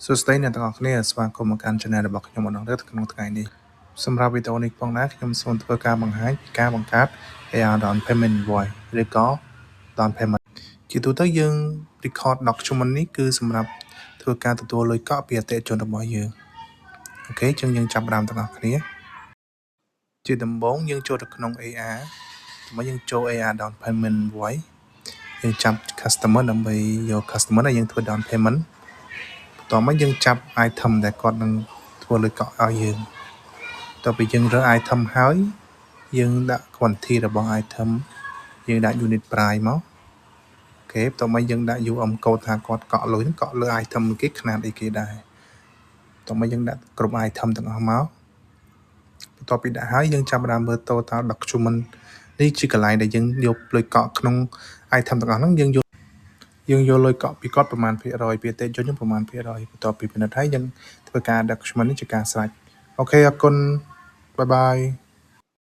សួស្តីអ្នកទាំងអស់គ្នាស្វាគមន៍មកកាន់ Channel របស់ខ្ញុំម្ដងទៀតក្នុងថ្ងៃនេះសម្រាប់វីដេអូនេះផងដែរខ្ញុំសូមធ្វើការបង្ហាញពីការបង្កើត AR Down Payment Invoice ឬក៏ Down Payment ជាទូទៅយើង record document នេះគឺសម្រាប់ធ្វើការទទួលលុយកក់ពីអតិថិជនរបស់យើង OK អញ្ចឹងយើងចាប់ផ្ដើមទាំងអស់គ្នាជាដំបូងយើងចូលទៅក្នុង AR មកយើងចូល AR Down Payment Invoice យើងចាប់ customer ដើម្បីយក customer ដែលយើងធ្វើ down payment បន្ទាប់មកយើងចាប់ item ដែលគាត់នឹងធ្វើលុយកក់ឲ្យយើងតទៅពីយើងរើស item ហើយយើងដាក់ quantity របស់ item យើងដាក់ unit price មក OK បន្ទាប់មកយើងដាក់ UM code ថាគាត់កក់លុយហ្នឹងកក់លើ item គេខ្នាតអីគេដែរបន្ទាប់មកយើងដាក់គ្រប់ item ទាំងអស់មកបន្ទាប់ពីដាក់ហើយយើងចាប់ផ្ដើមមើល total document នេះជាកន្លែងដែលយើងយកលុយកក់ក្នុង item ទាំងអស់ហ្នឹងយើងយកយើងយកលុយកក់ពីគាត់ប្រមាណភាគរយពីអតិថិជនយើងប្រមាណភាគរយបន្ទាប់ពីពិនិត្យហើយយើងធ្វើការ document នេះជាការស្រេច OK អរគុណ bye bye.